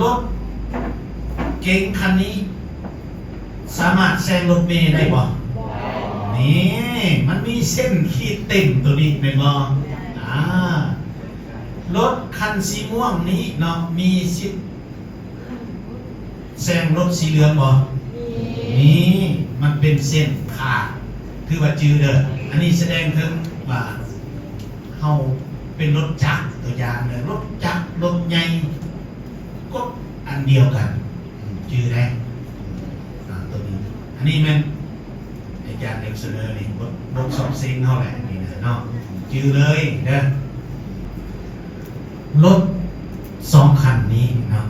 ລົດເກັງຄັນນີ້ສາມາດແຊງລົດເມໄດ້ບໍ່? ນີ້ ມັນມີເສັ້ນຂີດເຕັມໂຕນີ້ແມ່ນບໍ່? ອ່າ ລົດຄັນສີມ່ວງນີ້ເນາະ ມີສິດ ແຊງລົດສີເຫຼືອງບໍ່? ມີ. ມີ. ມັນເປັນເສັ້ນຂາດ ຖືວ່າຈື່ເດີ. ອັນນີ້ສະແດງເຖິງວ່າເຮົາເປັນລົດຈັກ ຕົວຢ່າງເດີ ລົດຈັກ ລົດໃຫຍ່ ກົດອັນດຽວກັນ ຈື່ໄດ້ ອ່າ ຕົວນີ້. ອັນນີ້ແມ່ນ ອາຈານຢາກສະເໜີນີ້ ບົດ ບົດສອບເສັງເຮົາແຫຼະ ນີ້ນະເນາະ ຈື່ເລີຍເດີ. ລົດສອງຄັນນີ້ເນາະ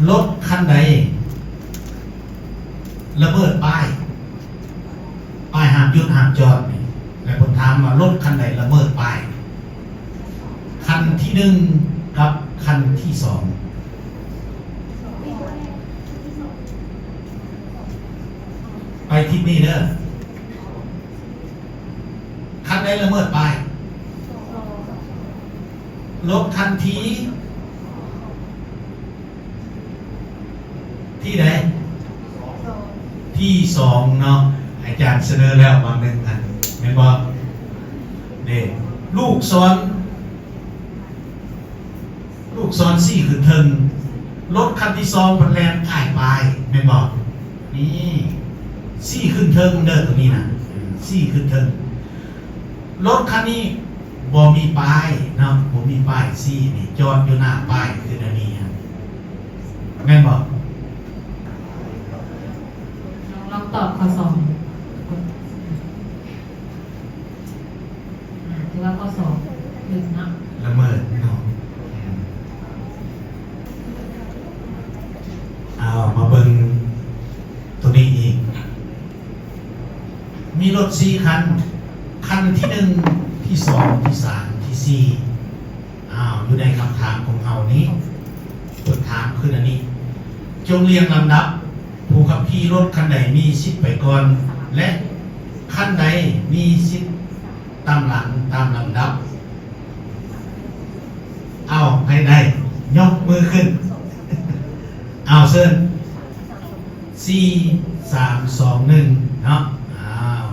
ລົດຄັນໃດລະເມີດປ້າຍ ປ້າຍຫ້າມຢຸດຫ້າມຈອດນີ້ ແລະເພິ່ນຖາມວ່າລົດຄັນໃດລະເມີດປ້າຍ ຄັນທີໜຶ່ງກັບຄັນທີສອງ ໄປທິດນີ້ເດີ. ຄັນໃດລະເມີດປ້າຍ? ລົດຄັນທີ ທີໃດ? ທີສອງເນາະ. ອາຈານສະເໜີແລ້ວບາງໜຶ່ງອັນ ແມ່ນບໍ່? ເດ້ ລູກສອນ ລູກສອນຊີ້ຂຶ້ນເທິງ ລົດຄັນທີສອງເພິ່ນແລ່ນອ້າຍປ້າຍ ແມ່ນບໍ່? ນີ້ ຊີ້ຂຶ້ນເທິງເດີ ຕົວນີ້ນະ ຊີ້ຂຶ້ນເທິງ. ລົດຄັນນີ້ບໍ່ມີປ້າຍເນາະ ບໍ່ມີປ້າຍຊີ້ນີ້ ຈອດຢູ່ໜ້າປ້າຍ ຄືອັນນີ້ຫັ້ນ ແມ່ນບໍ່? ລອງຕອບຂໍ້ສອງ. ອ່າ ຖືວ່າຂໍ້ສອງຖືກເນາະ ລະເມີດເນາະ. ເອົາ ມາເບິ່ງໂຕນີ້ອີກ ມີລົດສີ່ຄັນ ຄັນທີໜຶ່ງ ທີສອງ ທີສາມ ທີສີ່ ອ້າວ ຢູ່ໃນຄຳຖາມຂອງເຮົານີ້ ເພິ່ນຖາມຄືອັນນີ້ ຈົ່ງລຽງລຳດັບ ຜູ້ຂັບຂີ່ລົດຄັນໃດມີສິດໄປກ່ອນ ແລະ ຄັນໃດມີສິດຕາມຫຼັງຕາມລຳດັບ. ເອົາ ໃຜໄດ້ຍົກມືຂຶ້ນ. ເອົາ ເຊີນ. ສີ່ ສາມ ສອງ ໜຶ່ງ ເນາະ. ອ້າວ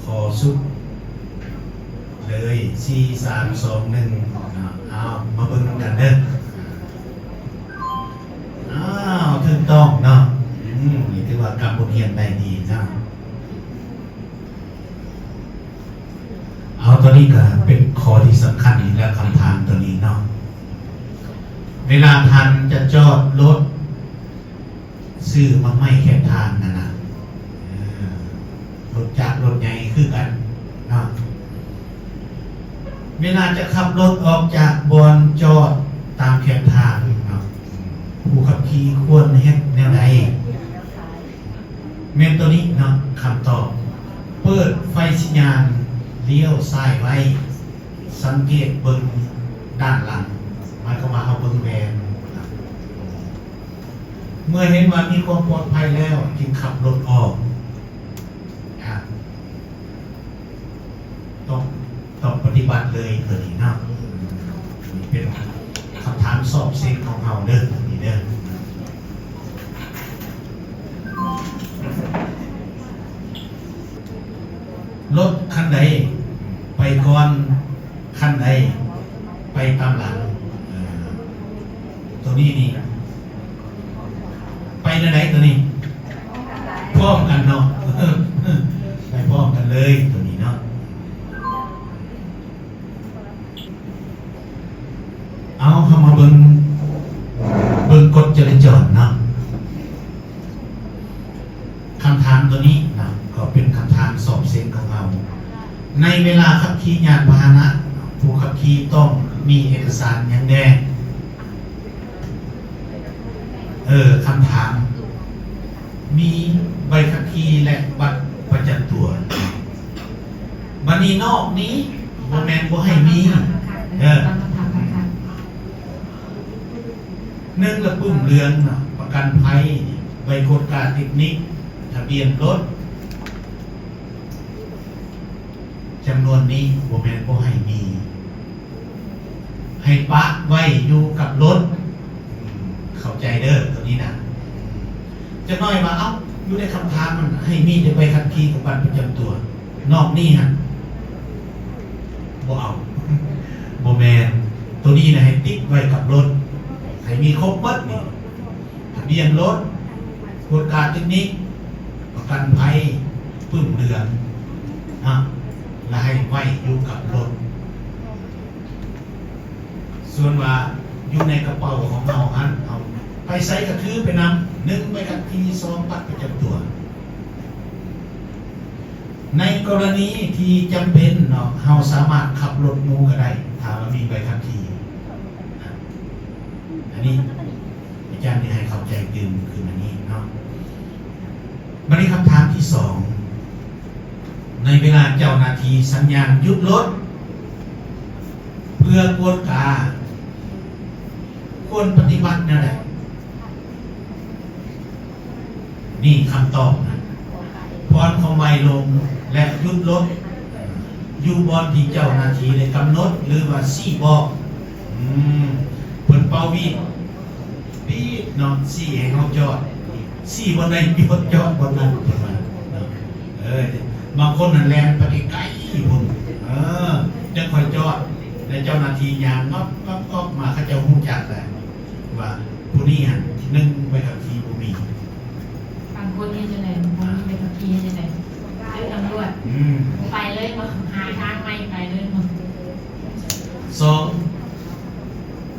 ຂໍສຸດເລີຍ ສີ່ ສາມ ສອງ ໜຶ່ງ ເນາະ. ເອົາ ມາເບິ່ງນຳກັນເດີ. ອ້າວ ຖືກຕ້ອງເນາະ. ອືມ ນີ້ຖືວ່າກຳບົດຮຽນໄດ້ດີເນາະ. ເອົາ ຕົວນີ້ກໍເປັນຂໍ້ທີ່ສຳຄັນອີກແລ້ວ ຄຳຖາມຕົວນີ້ເນາະ. ເວລາທ່ານຈະຈອດລົດຊື້ໝາກໄມ້ແຄມທາງນັ້ນນະ ເອີ ລົດຈັກລົດໃຫຍ່ຄືກັນເນາະ ເວລາຈະຂັບລົດອອກຈາກບ່ອນຈອດຕາມແຄມທາງເນາະ ຜູ້ຂັບຂີ່ຄວນເຮັດແນວໃດ? ແມ່ນຕົວນີ້ເນາະ ຄຳຕອບ. ເປີດໄຟສັນຍານລ້ຽວຊ້າຍໄວ້, ສັງເກດເບິ່ງດ້ານຫຼັງ, ໝາຍຄວາມວ່າເຮົາເບິ່ງແວ່ນ. ເມື່ອເຫັນວ່າມີຄວາມປອດໄພແລ້ວ ຈຶ່ງຂັບລົດອອກ. ຕ້ອງ ຕ້ອງປະຕິບັດເລີຍຕົວນີ້ເນາະ. ເປັນຄຳຖາມສອບເສັງຂອງເຮົາເດີ ຕົວນີ້ເດີ. ລົດຄັນໃດໄປກ່ອນ ຄັນໃດໄປຕາມຫຼັງ? ເອີ ຕົວນີ້ນີ້ ໄປແນວໃດຕົວນີ້? ພ້ອມກັນເນາະ ໄປພ້ອມກັນເລີຍຕົວນີ້ເນາະ. ເອົາ ເຮົາມາເບິ່ງ ເບິ່ງກົດຈະລາຈອນເນາະ. ຄຳຖາມຕົວນີ້ນະ ກໍເປັນຄຳຖາມສອບເສັງຂອງເຮົາ. ໃນເວລາຂັບຂີ່ຍານພາຫະນະ ຜູ້ຂັບຂີ່ຕ້ອງມີເອກະສານຫຍັງແດ່? ເອີ ຄຳຖາມ ມີໃບຂັບຂີ່ ແລະ ບັດປະຈຳຕົວ. ບັດນີ້ນອກນີ້ ບໍ່ແມ່ນບໍ່ໃຫ້ມີ ເອີ ໜຶ່ງລະປຶ້ມເຫຼືອງນະ ປະກັນໄພ, ໃບກວດກາເຕັກນິກ, ທະບຽນລົດ. ຈຳນວນນີ້ບໍ່ແມ່ນບໍ່ໃຫ້ມີ. ອ ໃຫ້ປະໄວ້ຢູ່ກັບລົດ. ເຂົ້າໃຈເດີໂຕນີ້ນະ. ຈັກໜ້ອຍວ່າ ເອົ້າ ຢູ່ໃນຄຳຖາມມັນໃຫ້ມີແຕ່ໃບຂັບຂີ່ກັບບັດປະຈຳຕົວ, ນອກນີ້ຫັ້ນບໍ່ເອົາ. ບໍ່ແມ່ນ, ໂຕນີ້ນະໃຫ້ຕິດໄວ້ກັບລົດ, ໃຫ້ມີຄົບໝົດນີ້. ທະບຽນລົດ, ກວດກາເຕັກນິກ, ປະກັນໄພ, ປຶ້ມເດືອນ, ນະ, ແລະ ໃຫ້ໄວ້ຢູ່ກັບລົດ. ສ່ວນວ່າຢູ່ໃນກະເປົາຂອງເຮົາຫັ້ນ, ເຮົາໄປໃສກະຖືໄປນຳ, ໜຶ່ງ ໃບຂັບຂີ່, ສອງ ບັດປະຈຳຕົວ. ໃນກໍລະນີທີ່ຈຳເປັນເນາະ, ເຮົາສາມາດຂັບລົດໝູ່ກໍໄດ້, ຖ້າວ່າມີໃບຂັບຂີ່. ອັນນີ້ອາຈານໄດ້ໃຫ້ເຂົ້າໃຈຕື່ມຂຶ້ນມານີ້ເນາະ. ບັດນີ້ຄຳຖາມທີສອງ, ໃນເວລາເຈົ້າໜ້າທີ່ສັນຍານຢຸດລົດເພື່ອກວດກາ, ຄວນປະຕິບັດແນວໃດ? ນີ້ຄຳຕອບນະ, ຜ່ອນຄວາມໄວລົງ ແລະ ຢຸດລົດຢູ່ບ່ອນທີ່ເຈົ້າໜ້າທີ່ໄດ້ກຳນົດ ຫຼືວ່າຊີ້ບອກ. ອືມ ເພິ່ນເປົ່າຫວີດປີດເນາະ, ຊີ້ໃຫ້ເຮົາຈອດ, ຊີ້ບ່ອນໃດ ຢຸດ, ຈອດບ່ອນນັ້ນ ເພິ່ນວ່າເນາະ. ເອີ ບາງຄົນນັ້ນແລ່ນໄປໄກໆພຸ້ນ, ເອີ ຈັ່ງຄ່ອຍຈອດ, ແລະ ເຈົ້າໜ້າທີ່ຍ່າງງອບໆໆມາ, ເຂົາເຈົ້າຮູ້ຈັກແລ້ວ ວ່າຜູ້ນີ້ຫັ້ນ ໜຶ່ງ ໃບຂັບຂີ່ບໍ່ມີ. ບາງຄົນເຮັດຈັ່ງໃດ? ບໍ່ມີໃບຂັບຂີ່ເຮັດຈັ່ງໃດ? ເອີ້ນຕຳຫຼວດ. ອືມ ໄປເລີຍບໍ? ຫາທາງໃໝ່ໄປເລີຍບໍ? ສອງ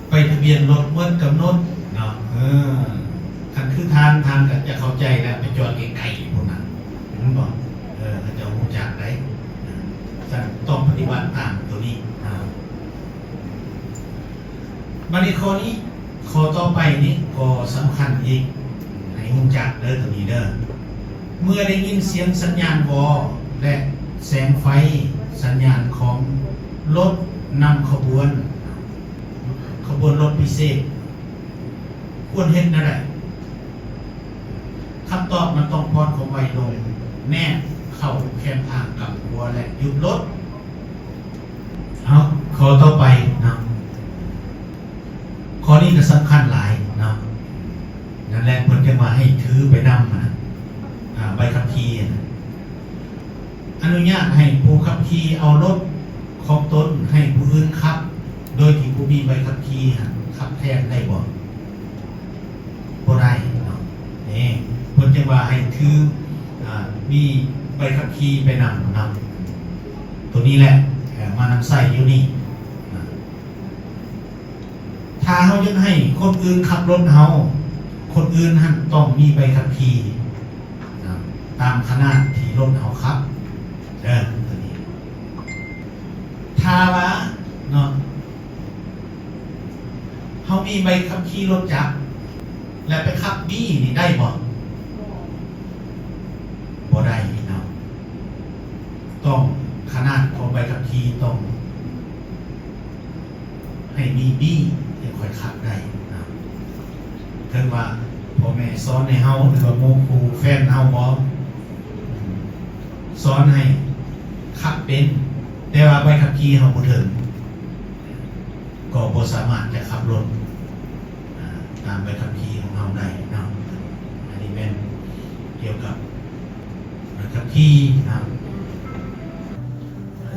ໄປທະບຽນລົດໝົດກຳນົດເນາະ. ເອີ ຄັນຄືທ່ານ, ທ່ານກໍຈະເຂົ້າໃຈແລ້ວ, ໄປຈອດໄກໆພຸ້ນນະ, ເຫັນບໍ່? ເອີ ເຂົາເຈົ້າຮູ້ຈັກໄດ໋, ຊັ້ນຕ້ອງປະຕິບັດຕາມໂຕນີ້. ອ່າ ບັດນີ້ຂໍ້ນີ້, ຂໍ້ຕໍ່ໄປນີ້ກໍສຳຄັນອີກ, ໃຫ້ຮູ້ຈັກເດີໂຕນີ້ເດີ. ເມື່ອໄດ້ຍິນສຽງສັນຍານວໍ ແລະ ແສງໄຟສັນຍານຂອງລົດນຳຂະບວນ, ຂະບວນລົດພິເສດ ຄວນເຮັດແນວໃດ? ຄຳຕອບມັນຕ້ອງຜ່ອນຄວາມໄວລົງ, ແນບເຂົ້າແຄມທາງກຳຂົວ ແລະ ຢຸດລົດ. ເອົາ ຂໍ້ຕໍ່ໄປເນາະ, ຂໍ້ນີ້ກໍສຳຄັນຫຼາຍເນາະ. ນັ້ນແຫຼະ ເພິ່ນຈຶ່ງວ່າໃຫ້ຖືໄປນຳນະ, ອ່າ ໃບຂັບຂີ່ນະ. ອະນຸຍາດໃຫ້ຜູ້ຂັບຂີ່ເອົາລົດຂອງຕົນໃຫ້ຜູ້ອື່ນຂັບ ໂດຍທີ່ບໍ່ມີໃບຂັບຂີ່ຫັ້ນ ຂັບແທນໄດ້ບໍ່? ບໍ່ໄດ້ເນາະ. ນີ້ ເພິ່ນຈຶ່ງວ່າໃຫ້ຖື ອ່າ ມີໃບຂັບຂີ່ໄປນຳເນາະ. ໂຕນີ້ແຫຼະ ເອີ ມານຳໃຊ້ຢູ່ນີ້ນະ. ຖ້າເຮົາຢາກໃຫ້ຄົນອື່ນຂັບລົດເຮົາ, ຄົນອື່ນຫັ້ນຕ້ອງມີໃບຂັບຂີ່ນະ ຕາມຂະໜາດທີ່ລົດເຮົາຂັບເດີ ໂຕນີ້. ຖ້າວ່າເນາະ ເຮົາມີໃບຂັບຂີ່ລົດຈັກ ແລະ ໄປຂັບບີນີ້ໄດ້ບໍ່? ບໍ່ໄດ້ເນາະ. ຕ້ອງ ຂະໜາດຂອງໃບຂັບຂີ່ຕ້ອງໃຫ້ມີບີ ຈັ່ງຄ່ອຍຂັບໄດ້ເນາະ. ເຖິງວ່າພໍ່ແມ່ສອນໃຫ້ເຮົາ ຫຼືວ່າໝູ່ຄູ່ແຟນເຮົາບໍ ສອນໃຫ້ຂັບເປັນ, ແຕ່ວ່າໃບຂັບຂີ່ເຮົາບໍ່ເຖິງ ກໍບໍ່ສາມາດຈະຂັບລົດ ອ່າ ຕາມໃບຂັບຂີ່ຂອງເຮົາໄດ້ເນາະ. ອັນນີ້ແມ່ນກ່ຽວກັບໃບຂັບຂີ່ເນາະ.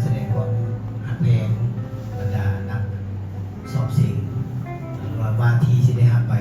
ສະແດງຄວາມຮັກແພງບັນດານັກສອບເສັງ ວ່າ ວ່າທີ່ຊິໄດ້ຮັບໃບ